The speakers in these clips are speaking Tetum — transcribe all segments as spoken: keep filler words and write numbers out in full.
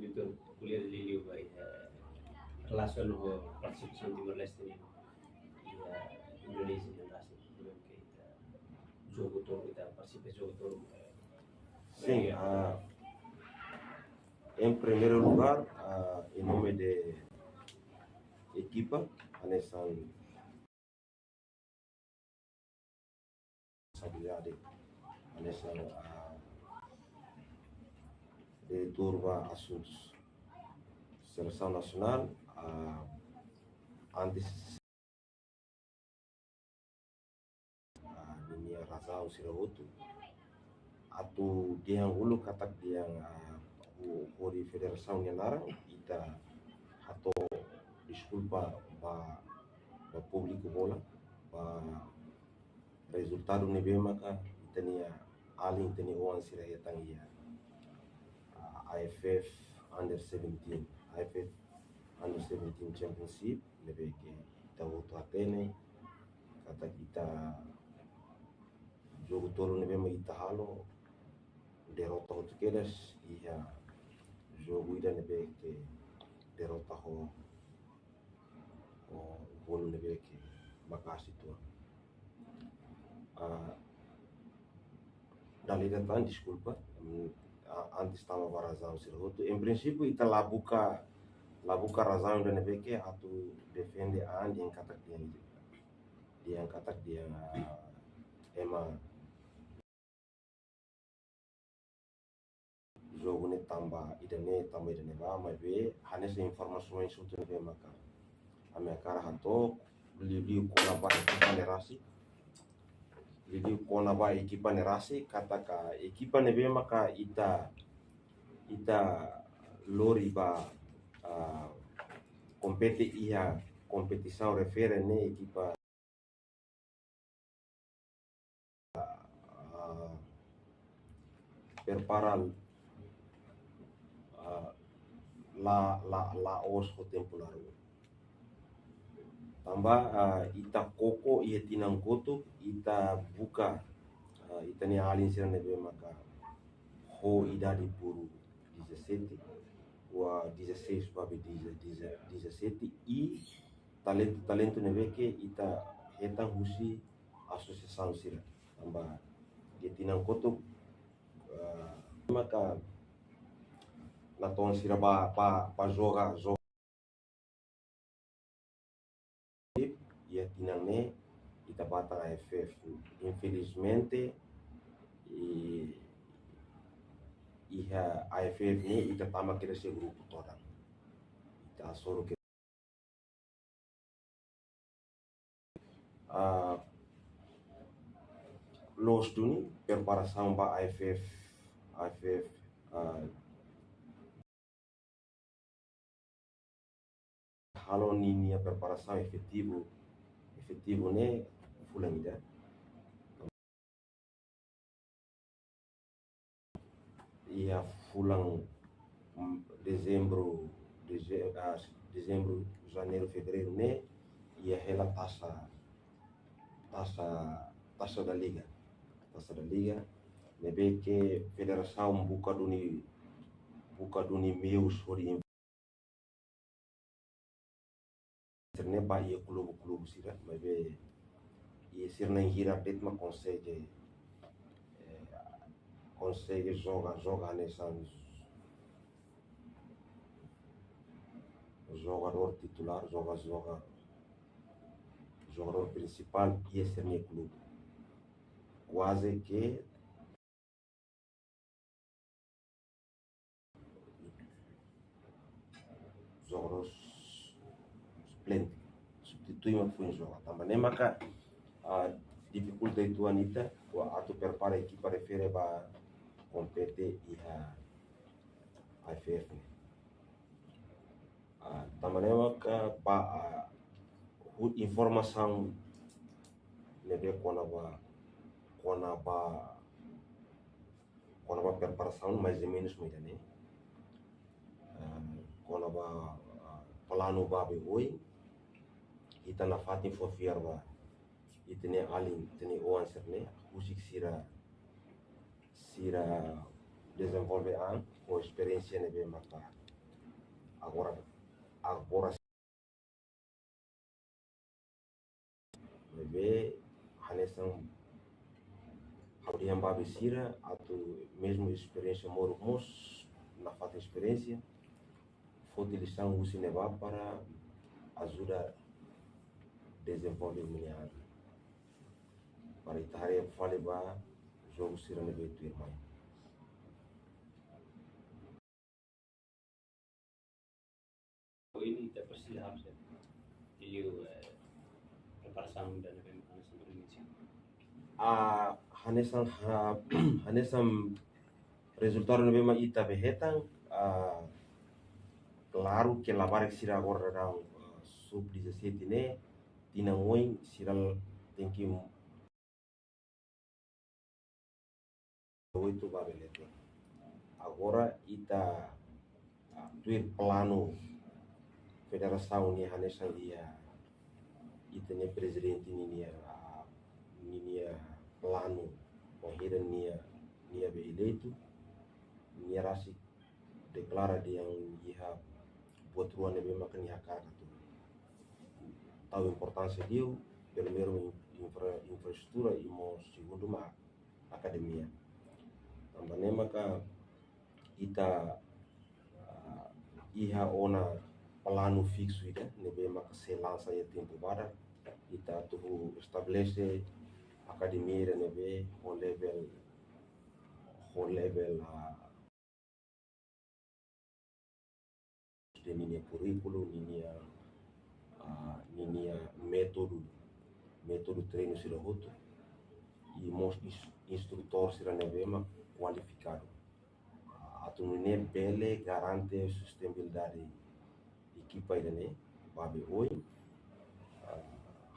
Vitor, ko'alia liuliu ba, eh, relasiona ho partisipasaun Timor-Leste nian iha, eh, Indonézia nian rasik, durante ita jogu tolu, ita partisipa jogu tolu, eh, sin, eh, ah, em primeiro lugar, ah, em nome de ekipa, hanesan responsabilidade, hanesan, ah, diretór ba asuntus selesaun nasionál, ah, antes, ah, ninia razaun sira hotu, atu dehan uluk katak dehan, ah, ho, hodi federasaun nia naran, ita hato'o deskulpa ba, ba públiku bola, ba rezultadu ne'ebé maka ita-nia alin, ita-nia oan sira hetan iha, ah, A F F Under seventeen, A F F Under seventeen Championship, ne'ebé ke ita hotu hatene katak ita jogu tolu ne'ebé mak ita halo, derrota hotu kedas, iha jogu ida ne'ebé ke derrota ho, ho golu ne'ebé ke maka'as uitoan. Ah, dala ida tan, deskulpa, mm, a-, antes tama ba razaun sira hotu. Em prinsípiu, ita la buka, la buka razaun ida ne'ebé ke atu defende an dehan katak dehan, dehan katak dehan, ah, ema jogu ne'e tanba ida-ne'e, tanba ida-ne'ebá, maibé hanesan informasaun hotu ne'ebé maka ami hakarak hato'o, liuliu kona-ba ekipa ne'e rasik, liuliu kona-ba ekipa ne'e rasik, katak ekipa ne'ebé maka ita, ita lori ba, ah, kompete iha kompetisaun refere ne'e, ekipa, ah, prepara, ah, la, la, la'ós ho tempu naruk. Tanba, ah, ita koko iha tinan kotuk, ita buka, ah, ita-nia alin sira ne'ebé maka ho idade por dezassete, ou dezasseis ba be deza-, deza-, dezassete, i talentu, talentu ne'ebé ke ita hetan husi asosiasaun sira. Tanba iha tinan kotuk, ah, maka natoon sira ba, ba, ba joga, joga iha tinan ne'e, ita ba tan A F F. Infelizmente, i, iha A F F ne'e ita tama kedas iha grupu todan. Ita hasoru ke, ah, loos duni preparasaun ba A F F, A F F, ah, halo ninia preparasaun efetivu, efetivu ne'e fulan ida. Iha fulan, mm, dezembru, deze-, ah, dezembru, janeiru, fevereiru ne'e, iha hela tasa, tasa, tasa da liga. Tasa da liga, ne'ebé ke federasaun buka duni, buka duni meius hodi sira-ne'e ba iha klube-klube sira, maibé iha sira na'in hirak de'it mak konsege, eh, konsege joga, joga hanesan jogadór titulár, joga, joga, jogadór prinsipál iha sira-nia klube. Kuaze ke jogadór suplente, substitui mak foin joga. Tanba ne'e maka, ah, difikulta uitoan ita, wa atu prepara ekipa refere ba kompete iha A F F ne'e. Ah, tanba ne'e maka ba, ah, hu-, informasaun ne'ebé kona-ba, kona-ba, kona-ba preparasaun mais ou menus mak ida-ne'e. Ah, kona-ba, ah, planu ba be oin, ita nafatin fó fiar ba ita-nia alin, ita-nia oan sira-ne'e, husik sira, sira dezenvolve an ho esperiénsia ne'ebé maka Agora, agora ne'ebé hanesan ha'u dehan ba be sira atu mezmu esperiénsia moru mós nafatin esperiénsia, foti lisaun husi ne'ebá para ajuda dezenvolve imi-nia an. Para ita haree fali ba jogu sira ne'ebé tuirmai. Ini ita presiza hapus ya. Liu, eh, preparasaun ida-ne'ebé mak hanesan urjénsia. Ah, hanesan ha-, hanesan rezultadu ne'ebé mak ita be hetan, ah, klaru ke labarik sira agora daudaun, ah, sub dezassete ne'e, tinan oin sira tenke oito ba be leten. Agora ita, ah, tuir planu federasaun nian hanesan iha ita-nia prezidente ninia, ah, ninia planu, wainhira nia, nia be eleitu, nia rasik deklara dehan iha buat rua ne'ebé maka nia hakarak atu tau importánsia liu, primeiru infra-, infraestrutura i mós segundu mak akademia. Tanba ne'e maka ita, ah, iha ona planu fiksu ida ne'ebé maka sei lansa iha tempu badak, ita atu estabelese akademia ida ne'ebé ho level, ho level, ah, de ninia kurríkulu, ninia, ah, ninia métodu, métodu treinu sira hotu, i mós ins-, instrutór sira ne'ebé mak kualifikadu. Ah, atu nune'e bele garante sustentabilidade ekipa ida-ne'e ba be oin. Ah,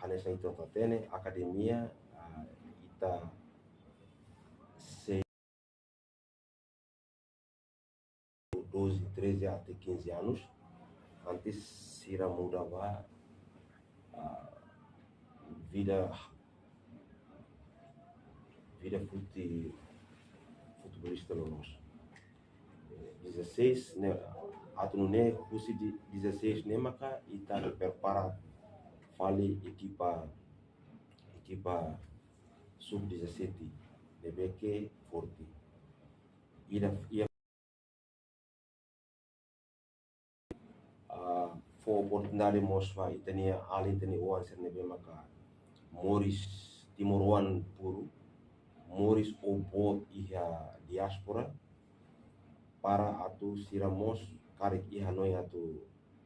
hanesan ita hatene, akademia, ah, ita sei doze, treze até quinze anos, antes sira muda ba, ah, vida, vida fute-, futebolista loloos. Eh, dezasseis ne'e, atu nune'e husi de-, dezasseis ne'e maka ita prepara fali ekipa, ekipa sub dezassete ne'ebé ke forte. Ida, iha, ah, fó oportunidade mós ba ita-nia alin, ita-nia oan sira ne'ebé maka moris, timoroan puru, moris ou boot iha diáspora, para atu sira mós karik iha hanoin atu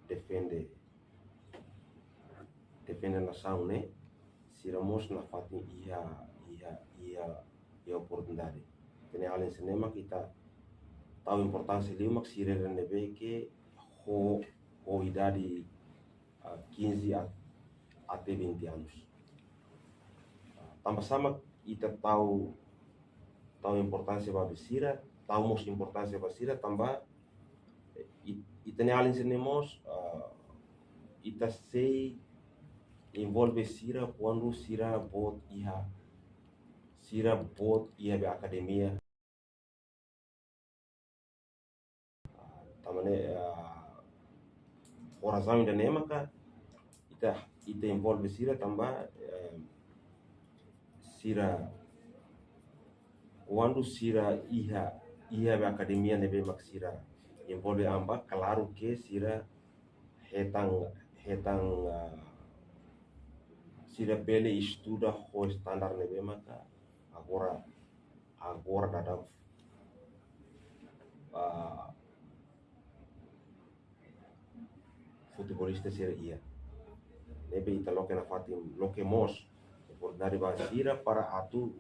defende, defende nasaun ne'e, sira mós nafatin iha, iha, iha, iha oportunidade. Ita-nia alin sira-ne'e mak ita tau importánsia liu mak sira ne'ebé ke ho, ho idade, ah, quinze a-, até vinte anos. Ah, tanba sá mak ita tau, tau importánsia ba be sira, tau mós importánsia ba sira, tanba, eh, i-, ita-nia alin sira-ne'e mós, ah, ita sei envolve sira kuandu sira boot iha, sira boot iha be akademia. Tanba ne'e, ah, razaun ida-ne'e maka ita, ita envolve sira tanba, eh, sira, kuandu sira iha, iha be akademia ne'ebé mak sira envolve an ba, klaru ke sira hetan, hetan, ah, sira bele estuda ho standar ne'ebé maka agora, agora daudaun, ah, futebolista sira iha. Ne'ebé ita loke nafatin, loke mós oportunidade ba sira para atu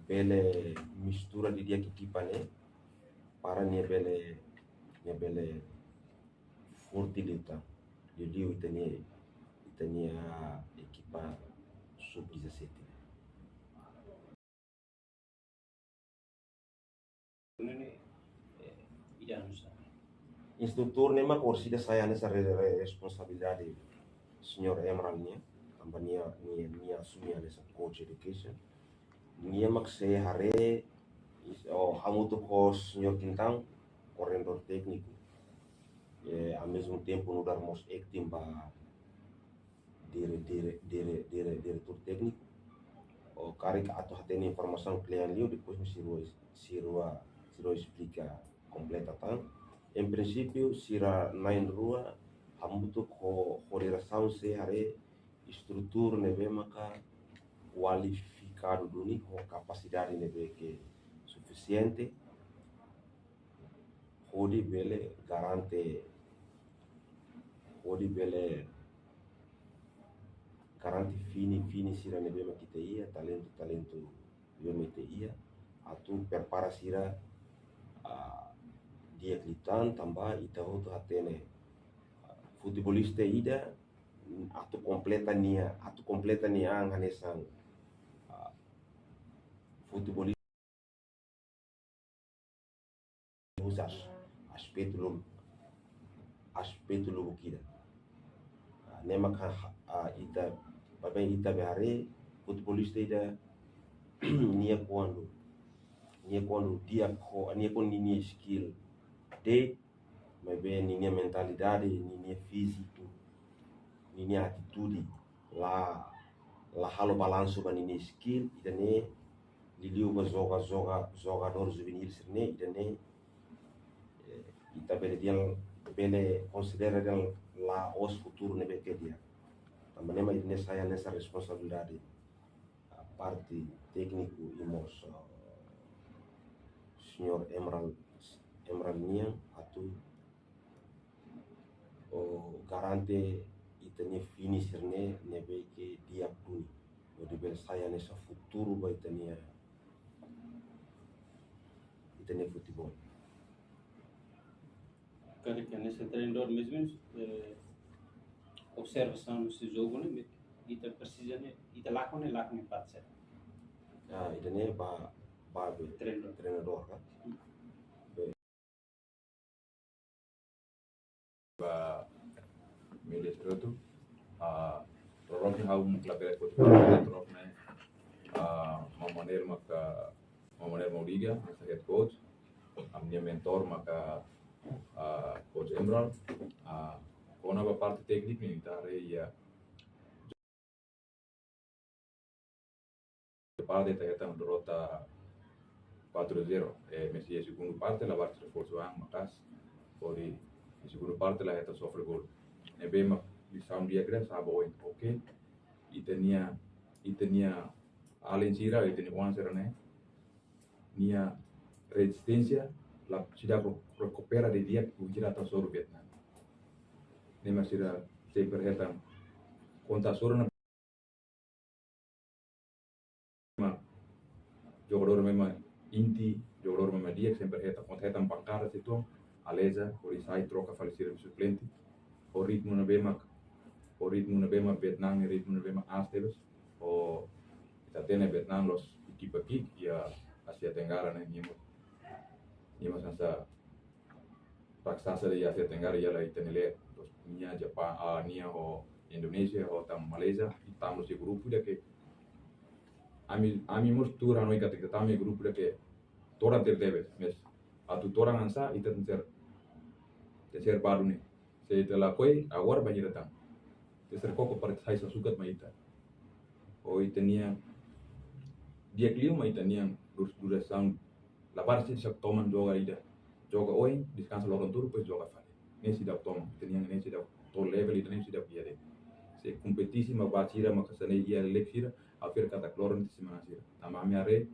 bele mistura didi'ak ekipa ne'e, para nia bele, nia bele forte liután. Liuliu ita-nia, ita-nia ekipa sub dezassete. Instrutór ne'e mak orsida sai hanesan re-, re-, responsabilidade señór Emerald nian, tanba nia, nia, nia asume hanesan coach education. Nia mak sei haree, is-, oh, hamutuk ho señór Quintão, koordenadór tékniku. Eh, ao mesmo tempo, nu'udar mós acting ba dire-, dire-, dire-, dire-, diretór tékniku. Ou karik atu hatene informasaun kle'an liu, depois sira rua, sira rua, sira rua esplika kompleta tan. Em princípio, sira na'in-rua hamutuk ho, ho diresaun sei haree estrutura ne'ebé maka kualifikadu duni ho kapasidade ne'ebé ke sufisiente hodi bele garante, hodi bele garante fini, fini sira ne'ebé mak ita iha, talentu, talentu ne'ebé mak ita iha, atu prepara sira, ah, di'ak liután, tanba ita hotu hatene, ah, futebolista ida atu kompleta nia, atu kompleta nia an hanesan, ah, futebolista uza as-, aspetu lub-, aspetu lubuk ida. Ah, ne'e maka, ah, ita, baibain ita bele haree futebolista ida nia kuandu, nia kuandu di'ak ho, nia kuandu ninia skill de'it, maibé ninia mentalidade, ninia fíziku, ninia atitude la, la halo balansu ba ninia skill, ida-ne'e liuliu ba joga, joga, jogadór juvenil sira-ne'e, ida-ne'e, eh, ita bele dehan, bele konsidera dehan la'ós futuru ne'ebé ke di'ak. Tanba ne'e mak ita-nia sai hanesan responsabilidade, ah, parte tékniku i mós, ah, señór Emerald, Emerald nian atu, oh, garante ita-nia fini sira-ne'e ne'ebé ke di'ak duni. Hodi bele sai hanesan futuru ba ita-nia, ita-nia futeból. Karik hanesan treinadór mezmu, eh, observasaun husi jogu ne'e, ita presiza ne'e, ita lakon ne'e, lakon ne'e parte sira. Ah, ida-ne'e ba, ba be treinadór. Treinadór, kan? Hmm. Be. Ba, Miles Roto, ah, roroki ha'u muk labele koti roroki, ah, Maun Manuel maka, Maun Manuel Maudiga, maka head coach, ami-nia mentor maka, ah, coach Emerald, ah, kona-ba parte tékniku ne'e ita haree iha parte ita hetan derrota quatro zero, eh, maibé segundu parte labarik reforsu an maka'as, hodi segundu parte la hetan sofre gol. Ne'ebé mak lisaun di'ak ida sai ba oin, oke. Ita-nia, ita-nia alin sira, ita-nia oan sira-ne'e, nia rezisténsia la seidauk re-, rekupera didi'ak, bainhira atu hasoru Vietnam. Ne'e mak sira sempre hetan, kuandu hasoru ona, ema jogadór mak inti, jogadór mak di'ak, sempre hetan, kuandu hetan bankada sei tun, aleza, hodi sai troka fali sira suplente. Ho ritmu ne'ebé mak, ho ritmu ne'ebé mak Vietnam, ritmu ne'ebé mak aas tebes. Ho ita hatene Vietnam la'ós ekipa ki'ik iha Asia Tenggara ne'e, nia mós, nia mós hanesan raksasa iha Asia Tenggara, iha la ita-nia leet. Terus nia Japang, ah, nia ho Indonézia, ho tan Malázia, ita tama iha grupu ida ke ami, ami mós tuur hanoin katak ita tama iha grupu ida ke todan tebetebes, maibé atu todan hanesan ita tenke ser, tenke ser ba duni. Se ita lakohi, agora bainhira tan. Tenke ser koko para ita sai sasukat mai ita. Ho ita-nia di'ak liu mak ita-nia dur-, durasaun labarik seidauk toman joga ida. Joga oin, deskansa loron tuur, depois joga fali. Ne'e seidauk toman, ita-nia ne'e seidauk to'o level ida-ne'e seidauk iha de'it. Se kompetisi mak ba sira mak hanesan ne'e iha leet sira, ha'u fiar katak loron ita sei manán sira. Tanba ami haree,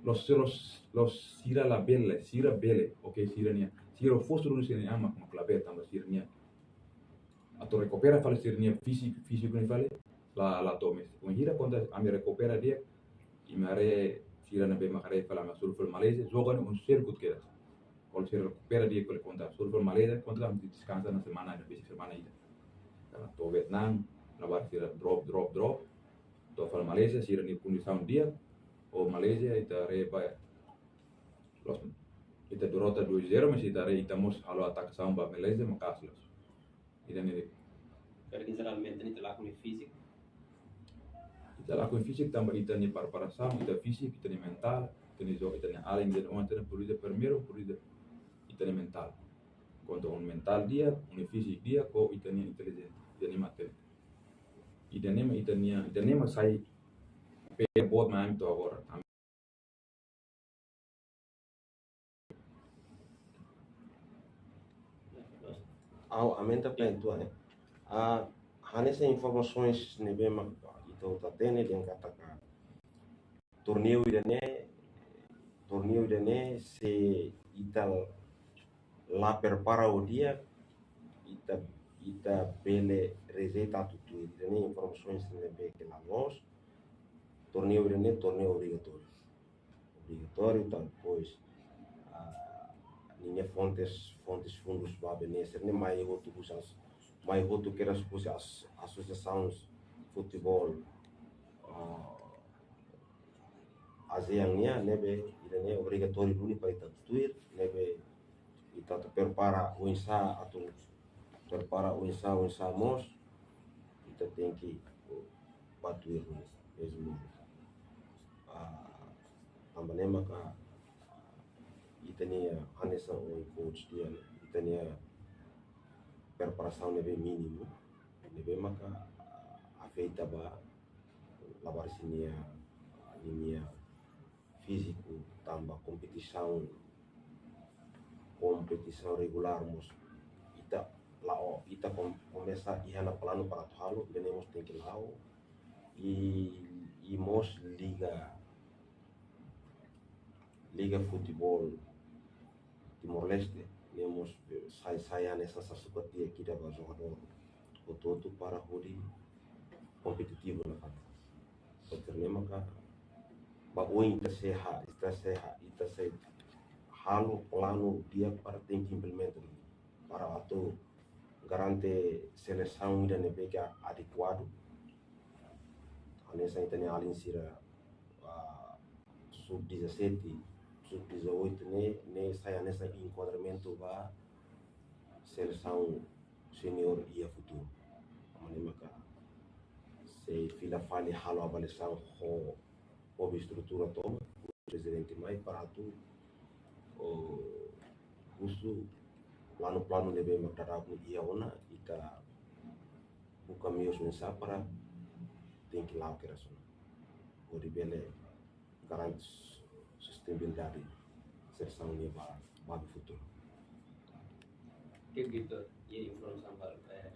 la'ós, la'ós, la'ós sira labele, sira bele, oke, sira-nia, sira fó suru sira-nia an mak, mak labele tanba sira-nia atu rekupera fali sira-nia fíziku, fíziku ne'e fali, la, la to'o maibé. Bainhira kuandu ami rekupera di'ak, imi haree sira ne'ebé mak haree fali ami hasoru fali Malázia, joga ne'e un sirkuit kedas. Kuandu sira rekupera di'ak fali kuandu hasoru fali Malázia, kuandu ami deskansa ona semana ida, besik semana ida. Karena to'o Vietnam, labarik sira drop, drop, drop. To'o fali Malázia, sira-nia kondisaun di'ak, ho Malázia, ita haree ba, la'ós, ita derrota dois zero, maibé ita haree ita mós halo atakasaun ba Malázia, maka'as loos. Ida-ne'e de'it. Karik jeralmente ita lakon ne'e fíziku. Ita lakon fíziku tanba ita-nia preparasaun, ita fíziku, ita-nia mentál, ita-nia jogu, ita-nia alin, ita-nia oan, ita-nia polítika primeiru, polítika ita-nia mentál. Kuantu un mentál di'ak, un fíziku di'ak, ho ita-nia intelijénsia, ita-nia matemátika. Ita-nia, ita-nia, ita-nia sai pé boot mai ami to'o agora. Ha'u aumenta plan tua, eh. Ah, hanesan informasaun ne'ebé mak ita hotu hatene dehan katak torneiu ida-ne'e, torneiu ida-ne'e se ita la prepara ho di'ak, ita, ita bele rejeita atu tuir. Ida-ne'e informasaun ne'ebé ke la loos. Torneiu ida-ne'e torneiu obrigatóriu. Obrigatóriu, entaun depois, ah, ninia fontes, fontes fundus ba beneficiáriu ne'e mai hotu husi as-, mai hotu kedas husi as-, asosiasaun futeból, ah, ASEAN nian, ne'ebé ida-ne'e obrigatóriu duni para ita tuir, ne'ebé ita atu prepara oinsá atu prepara oinsá, oinsá mós, ita tenke bá tuir mezmu. Ah, tanba ne'e maka ita-nia hanesan ohin coach dehan, ita-nia preparasaun ne'ebé mínimu, ne'ebé maka afeta ba labarik sira-nia, ninia fíziku, tanba kompetisaun, kompetisaun regulár mós ita la'o, ita kom-, komesa iha ona planu para atu halo, ida-ne'e mós tenke la'o, i, i mós liga, liga futeból Timor-Leste, ne'e mós sai, sai hanesan sasukat di'ak ida ba jogadór hotu-hotu para hodi kompetitivu nafatin. Entaun ne'e maka ba oin ita sei ha-, ita sei ha-, ita sei halo planu di'ak para tenke implementa para atu garante selesaun ida ne'ebé ke adekuadu. Hanesan ita-nia alin sira, ah, sub dezassete, sub dezoito ne'e, ne'e sai hanesan enkuadramentu ba selesaun senior iha futuru. Tanba ne'e maka sei fila fali halo avaliasaun ho, ho estrutura tomak, prezidente mai para atu, o, husu planu-planu ne'ebé mak dadaun iha ona, ita buka meius oinsá para tenke la'o kedas ona. Hodi bele garante sustentabilidade selesaun ne'e ba, ba futuru. Oke, Vitor, iha informasaun balu, eh,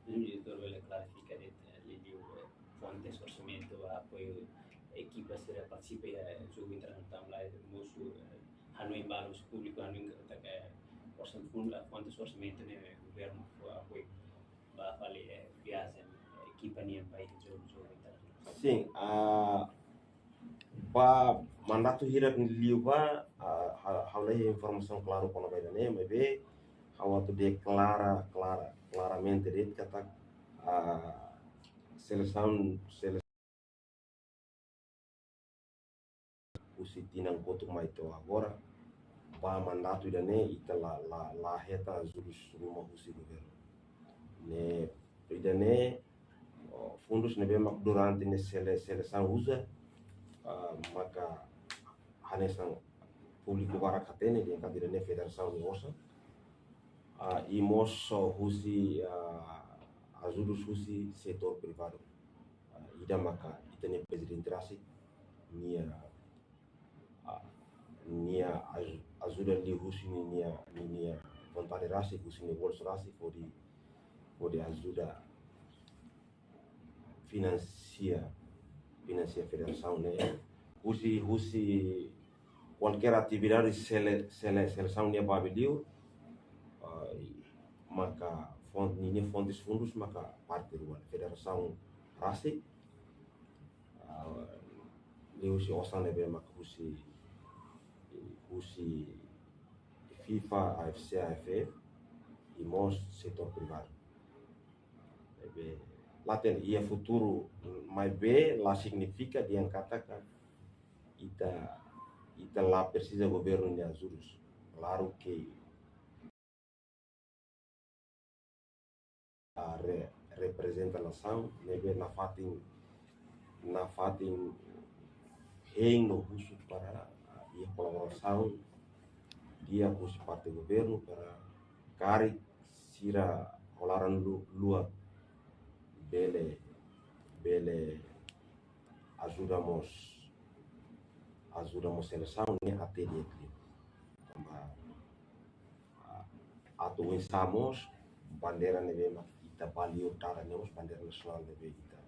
diretór bele klarifika de'it, eh, liuliu, eh, fontes orsamentu ba apoiu ekipa sira partisipa iha, eh, jogu internasionál, eh, mosu, eh, hanoin balu husi públiku, hanoin katak, eh, orsamentu fun-, eh, fontes orsamentu ne'e governu fó apoiu ba fali, eh, viajen, eh, ekipa nian ba iha jogu, jogu internasionál. Sin, ah, ba mandatu hirak liubá, ah, ha-, ha'u la iha informasaun klaru kona-ba ida-ne'e, maibé ha'u atu deklara, klara, klaramente de'it katak, ah, selesaun, sele-, husi tinan kotuk mai to'o agora, ba mandatu ida-ne'e ita la, la, la hetan ajudus ruma husi governu. Ne'e, ida-ne'e, oh, fundus ne'ebé mak durante ne'e sele-, selesaun uza, ah, maka hanesan públiku barak hatene dehan katak ida-ne'e federasaun nia osan. Ah, i mós husi, ah, ajudus husi setór privadu. Ah, ida maka ita-nia prezidente rasik nia, ah, nia aj-, ajuda liuhusi ninia, ninia vontade rasik, husi nia bolsu rasik, hodi, hodi ajuda finansia, finansia federasaun ne'e. Husi, husi kualkér atividade sele-, sele-, selesaun nia ba be liu, ah, maka fon-, ninia fontes fundus maka parte rua, federasaun rasik, ah, liuhusi osan ne'ebé maka husi, husi FIFA, AFC, AFF, i mós setór privadu. Maibé, la hatene iha futuru, maibé la signifika dehan katak ita, ita la presiza governu nia ajudus. Klaru ke a re-, reprezenta nasaun, ne'ebé nafatin, nafatin hein no husu para, ah, iha kolaborasaun di'ak husi parte governu para karik sira ho laran lu-, luak bele, bele ajuda mós, ajuda mós selesaun ne'e até di'ak liu. Tanba, ah, atu oinsá mós bandeira ne'ebé mak ita baliu dala ne'e mós bandeira nasionál ne'ebé ita